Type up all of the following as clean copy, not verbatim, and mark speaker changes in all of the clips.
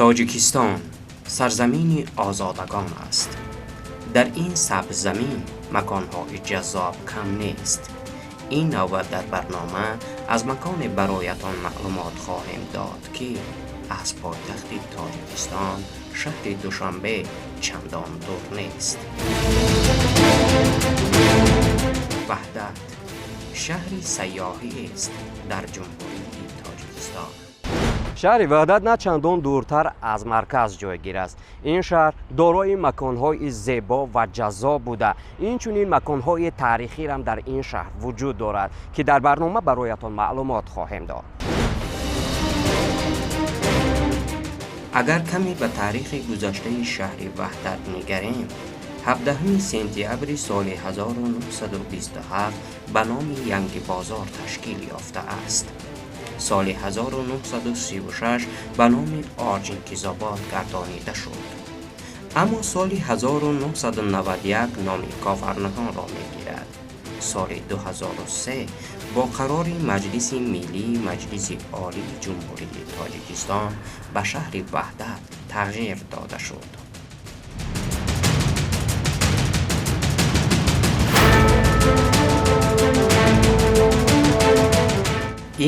Speaker 1: Тоҷикистон сарзамини озодагон аст. Дар ин сабззамин маконҳои ҷаззоб кам нест. Ин навбат дар барнома аз маконе бароятон маълумот хоҳем дод, ки аз пойтахти Тоҷикистон шаҳри Душанбе чандон дур нест. Ваҳдат шаҳри сайёҳиест дар Ҷумҳурии Тоҷикистон. Шаҳри Ваҳдат на чандон дуртар аз марказ ҷойгир аст. Ин шаҳр дорои маконҳои зебо ва ҷаззоб буда, инчунин маконҳои таърихирам дар ин шаҳр вуҷуд дорад, ки дар барнома бароятон маълумот хоҳем дод. Агар каме ба таърихи гузаштаи шаҳри Ваҳдат нигарем, 17 сентябри соли 1927 ба номи Янгибозор ташкил ёфтааст. Соли 1936 ба номи Орҷинкизобод гардонида шуд. Аммо соли 1991 номи Кофарнаҳонро мегирад. Соли 2003 бо қарори Маҷлиси Миллии Маҷлиси Олии Ҷумҳурии Тоҷикистон ба шаҳри Ваҳдат тағйир дода шуд.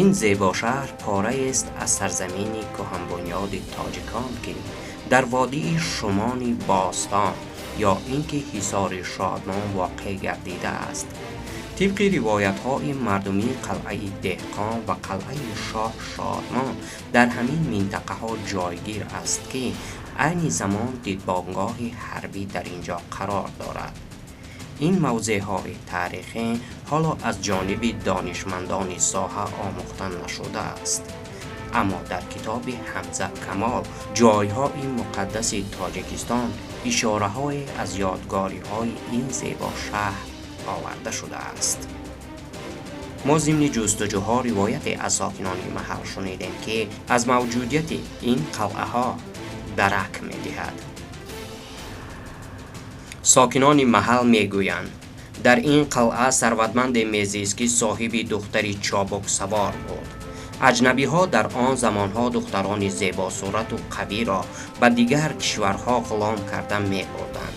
Speaker 1: Ин зебошаҳр пораест аз сарзамини кӯҳанбунёди тоҷикон, ки дар водии шумони бостон ё ин ки ҳисори Шодмон воқеъ гардидааст. Тибқи ривоятҳои мардумӣ, қалъаи Деҳқон ва қалъаи Шоҳ Шодмон дар ҳамин минтақаҳо ҷойгир аст, ки айни замон дидбонгоҳи ҳарбӣ дар ин ҷо қарор дорад. Ин мавзеъҳои таърихӣ ҳоло аз ҷониби донишмандони соҳа омӯхта нашудааст. Аммо дар китоби Ҳамза Камол ҷойҳои муқаддаси Тоҷикистон ишораҳое аз ёдгориҳои ин зебо шаҳр оварда шудааст. Мо зимни ҷустуҷӯҳо ривояте аз сокинони маҳал шунидем, ки аз мавҷудияти ин қалъаҳо дарак медиҳад. Сокинони маҳал мегӯянд, дар ин қалъа сарватманде мезист, ки соҳиби духтари чобуксавор буд. Аҷнабиҳо дар он замонҳо духтарони зебосурату қавиро ба дигар кишварҳо ғулом карда мебурданд.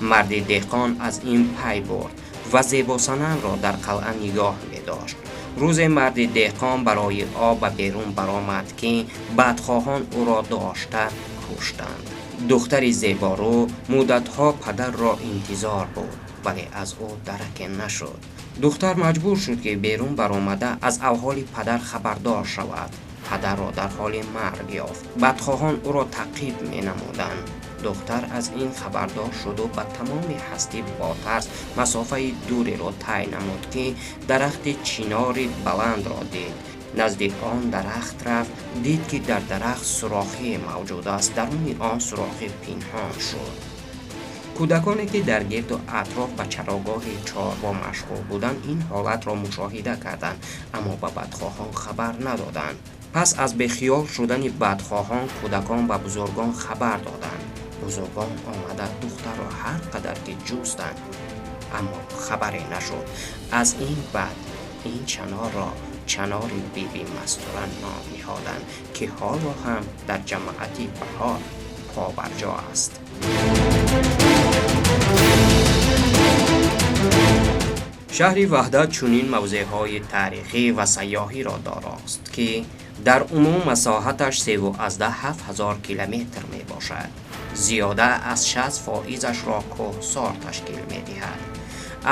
Speaker 1: Марди деҳқон аз ин пай бурд ва зебосанамро дар қалъа нигоҳ медошт. Рӯзе марди деҳқон барои об ба берун баромад, ки бадхоҳон ӯро дошта куштанд. Духтари зеборӯ муддатҳо падарро интизор буд, вале аз ӯ дараке нашуд. Духтар маҷбур шуд, ки берун баромада аз авҳоли падар хабардор шавад. Падарро дар ҳоли марг ёфт. Бадхоҳон ӯро таъқиб менамуданд. Духтар аз ин хабардор шуду ба тамоми ҳастӣ бо тарс масофаи дуреро тай намуд, ки дарахти чинори баландро дид. Назди он дарахт рафт, дид, ки дар дарахт сурохие мавҷуд аст. Даруни он сурохӣ пинҳон шуд. Кӯдаконе, ки дар гирду атроф ба чарогоҳи чорво машғул буданд, ин ҳолатро мушоҳида карданд, аммо ба бадхоҳон хабар надоданд. Пас аз бехиёл шудани бадхоҳон, кӯдакон ба бузургон хабар доданд. Бузургон омада духтарро ҳар қадар ки ҷустанд, аммо хабаре нашуд. Аз ин баъд ин чанорро чанори Биби Мастура ном ниҳоданд, ки ҳоло ҳам дар ҷамоати Баҳор побарҷо аст. Шаҳри Ваҳдат чунин мавзеъҳои таърихӣ ва сайёҳиро дорост, ки дар умум масоҳаташ 3,7 ҳазор километр мебошад. Зиёда аз 60%-ашро кӯҳсор ташкил медиҳад.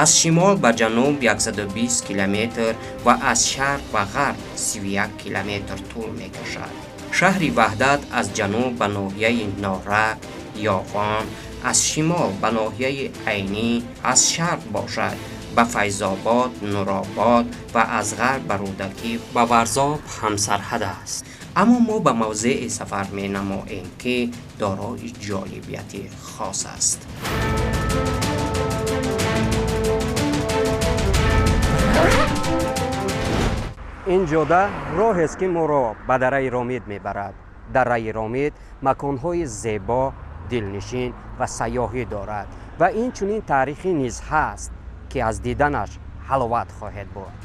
Speaker 1: Аз шимол ба ҷануб 120 километр ва аз шарқ ба ғарб 31 километр тӯл мекашад. Шаҳри Ваҳдат аз ҷануб ба ноҳияи Норак, Ёвон, аз шимол ба ноҳияи Айнӣ, аз шарқ бошад ба Файзобод, Нуробод ва аз ғарб ба Рӯдакӣ ва Варзоб ҳамсарҳад аст. Аммо мо ба мавзеи сафар менамоем, ки дорои ҷолибияти хос аст. Ин ҷода роҳест, ки моро ба дараи Ромид мебарад. Дараи Ромид маконҳои зебо, дилнишин ва сайёҳӣ дорад ва инчунин таърихӣ низ ҳаст, ки аз диданаш ҳаловат хоҳед бурд.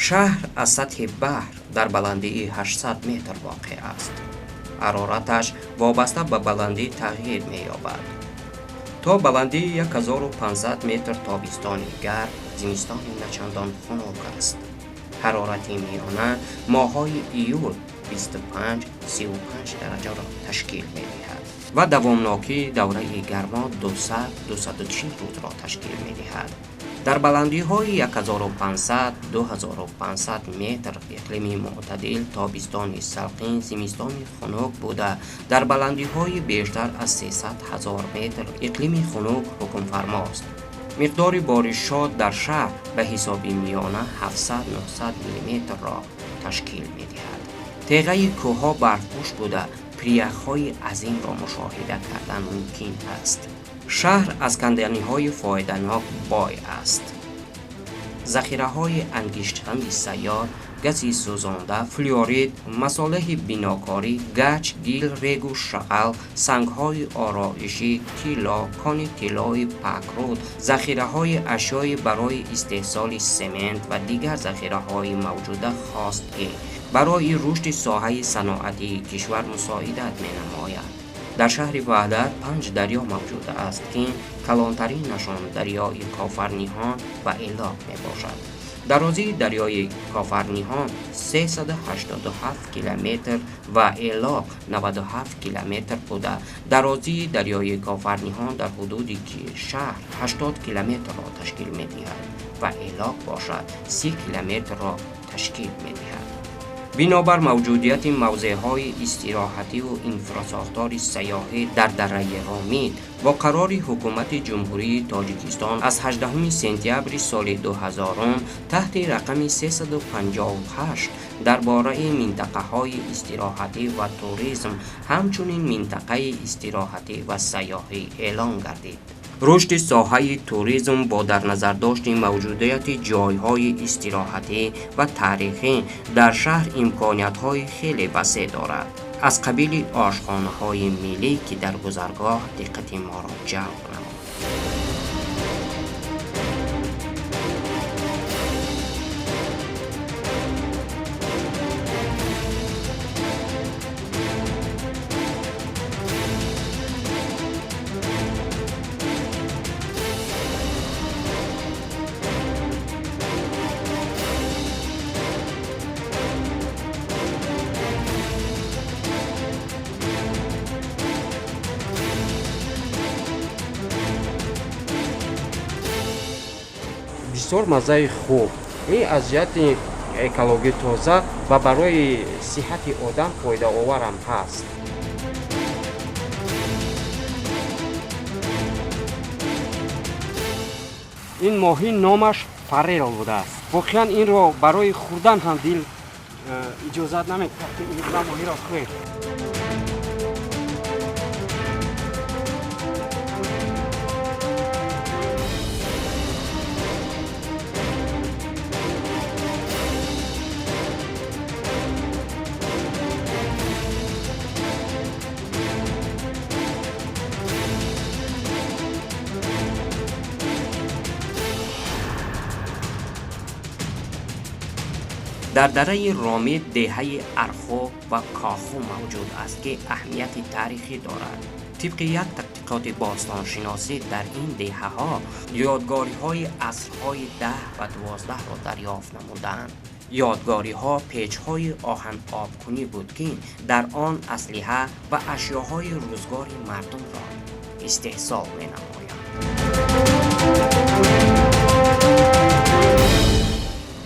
Speaker 1: Шаҳр аз сатҳи баҳр дар баландии 800 метр воқеъ аст. Ҳарораташ вобаста ба баландӣ тағйир меёбад. То баландии 1500 метр тобистони гарм, зимистони начандон хунук аст. Ҳарорати миёна моҳҳои июл 25-35 дараҷаро ташкил медиҳад ва давомнокии давраи гармо 200-240 рӯзро ташкил медиҳад. Дар баландиҳои 1500-2500 метр иқлими мӯътадил, тобистони салқин, зимистони хунук буда, дар баландиҳои бештар аз 300 000 метр иқлими хунук ҳукмфармост. Миқдори боришот дар шаҳр ба ҳисоби миёна 700-900 миллиметрро ташкил медиҳад. Теғаи кӯҳҳо барфпӯш буда, пиряхҳои азимро мушоҳида кардан мумкин аст. Шаҳр аз канданиҳои фоиданок бой аст. Захираҳои ангиштханди сайёр, гази сӯзонда, флюорит, масолеҳи бинокорӣ, гач, гил, регу шағал, сангҳои ороишӣ, тилло, кони тиллои пакруд, захираҳои ашёи барои истеҳсоли семент ва дигар захираҳои мавҷуда хост, ки барои рушди соҳаи саноатии кишвар мусоидат менамояд. Дар шаҳри Ваҳдат 5 дарё мавҷуд аст, ки калонтаринашон дарёи Кофарниҳон ва Элоқ мебошад. Дарозии дарёи Кофарниҳон 387 километр ва Элоқ 97 километр буда, дарозии дарёи Кофарниҳон дар ҳудуди шаҳр 80 километрро ташкил медиҳад ва Элоқ бошад 30 километрро ташкил медиҳад. Бинобар мавҷудияти мавзеъҳои истироҳативу инфрасохтори сайёҳӣ дар дараи Ромит бо қарори Ҳукумати Ҷумҳурии Тоҷикистон аз 18 сентябри соли 2000 таҳти рақами 358 дар бораи минтақаҳои истироҳатӣ ва туризм ҳамчунин минтақаи истироҳатӣ ва сайёҳӣ эълон гардид. Рушди соҳаи туризм бо дар назардошти мавҷудияти ҷойҳои истироҳатӣ ва таърихӣ дар шаҳр имкониятҳои хеле васеъ дорад, аз қабили ошхонаҳои миллӣ, ки дар гузаргоҳ диққати моро ҷалб намуд.
Speaker 2: Бисёр маззаи хуб, ин аз ҷиҳати экологӣ тоза ва барои сиҳати одам фоидаоварам ҳаст. Ин моҳӣ номаш форел будааст. Воқеан инро барои хӯрдан ҳам дил иҷозат намедиҳад, ки ин гуна моҳиро хӯред.
Speaker 1: Дар дараи Ромит деҳаи Архо ва Коху мавҷуд аст, ки аҳамияти таърихӣ дорад. Тибқи як таҳқиқоти бостоншиносӣ дар ин деҳаҳо ёдгориҳои асрҳои 10 ва 12-ро дарёфт намуданд. Ёдгориҳо печҳои оҳанобкунӣ буд, ки дар он аслиҳа ва ашёҳои рӯзгори мардумро истеҳсол менамоянд.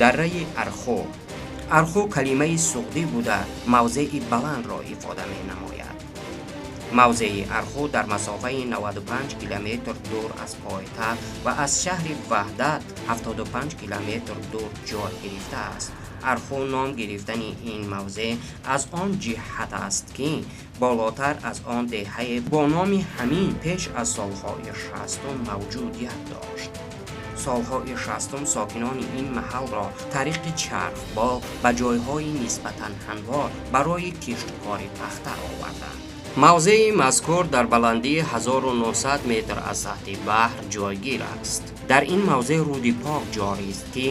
Speaker 1: Дараи Архо. Архо калимаи суғдӣ буда, мавзеи баландро ифода менамояд. Мавзеи Архо дар масофаи 95 километр дур аз пойтахт ва аз шаҳри Ваҳдат 75 километр дур ҷой гирифтааст. Архо ном гирифтани ин мавзеъ аз он ҷиҳат аст, ки болотар аз он деҳае бо номи ҳамин пеш аз солҳои 60 мавҷудият дошт. Солҳои 60 сокинони ин маҳалро тариқи чархбол ба ҷойҳои нисбатан ҳамвор барои кишткори пахта оварданд. Мавзеи мазкур дар баландии 1900 метр аз сатҳи баҳр ҷойгир аст. Дар ин мавзеъ руди Пок ҷорист, ки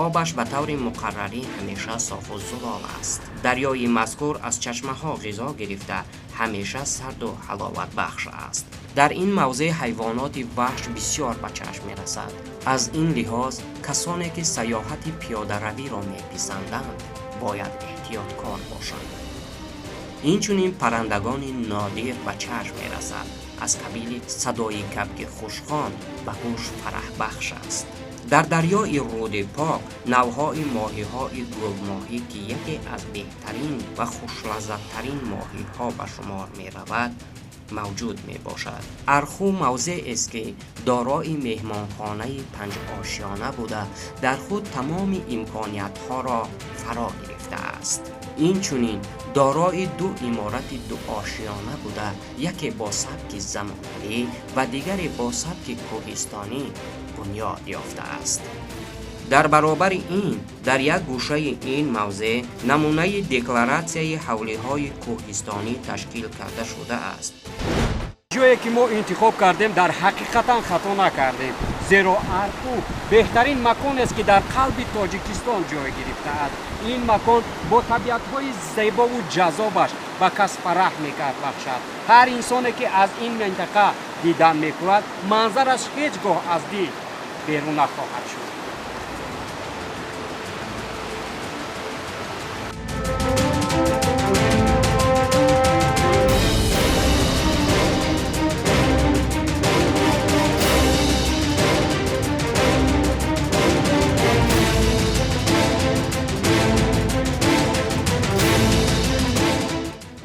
Speaker 1: обаш ба таври муқаррарӣ ҳамеша софу зулол аст. Дарёи мазкур аз чашмаҳо ғизо гирифта ҳамеша сарду ҳаловатбахш аст. Дар ин мавзеъ ҳайвоноти ваҳш бисёр ба чашм мерасад. Аз ин лиҳоз касоне ки сайёҳати пиёдаравиро меписанданд бояд эҳтиёткор бошанд. Инчунин паррандагони нодир ба чашм мерасад. Аз қабили садои кабки хушхон ба гӯш фараҳбахш аст. Дар дарёи руди Пок навъҳои моҳиҳои гулмоҳӣ, ки яке аз беҳтарин ва хушлаззаттарин моҳиҳо ба шумор меравад, мавҷуд мебошад. Арху мавзеест, ки дорои меҳмонхонаи панҷошёна буда, дар худ тамоми имкониятҳоро фаро гирифтааст. Инчунин дорои ду иморати дуошёна буда, яке бо сабки замонавӣ ва дигаре бо сабки кӯҳистонӣ бунёд ёфтааст. Дар баробари ин дар як гӯшаи ин мавзеъ намунаи декларатсияи ҳавлиҳои кӯҳистонӣ ташкил карда шудааст.
Speaker 2: Ҷое ки мо интихоб кардем, дар ҳақиқатан хато накардем, зеро Арху беҳтарин маконест, ки дар қалби Тоҷикистон ҷой гирифтааст. Ин макон бо табиатҳои зебову ҷаззобаш ба кас фараҳ мебахшад. Ҳар инсоне ки аз ин минтақа дидан мекунад, манзараш ҳеҷ гоҳ аз дил берун нахоҳад шуд.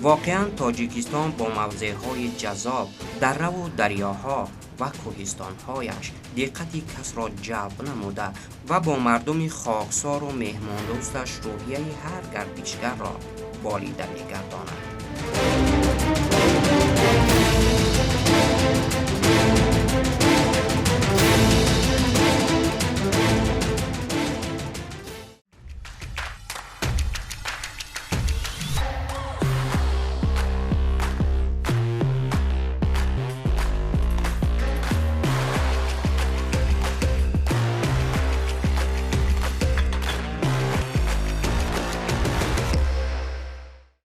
Speaker 1: Воқеан Тоҷикистон бо мавзеъҳои ҷаззоб, дарраву дарёҳо ва кӯҳистонҳояш диққати касро ҷалб намуда ва бо мардуми хоксору меҳмондӯсташ рӯҳияи ҳар гардишгарро болида мегардонад.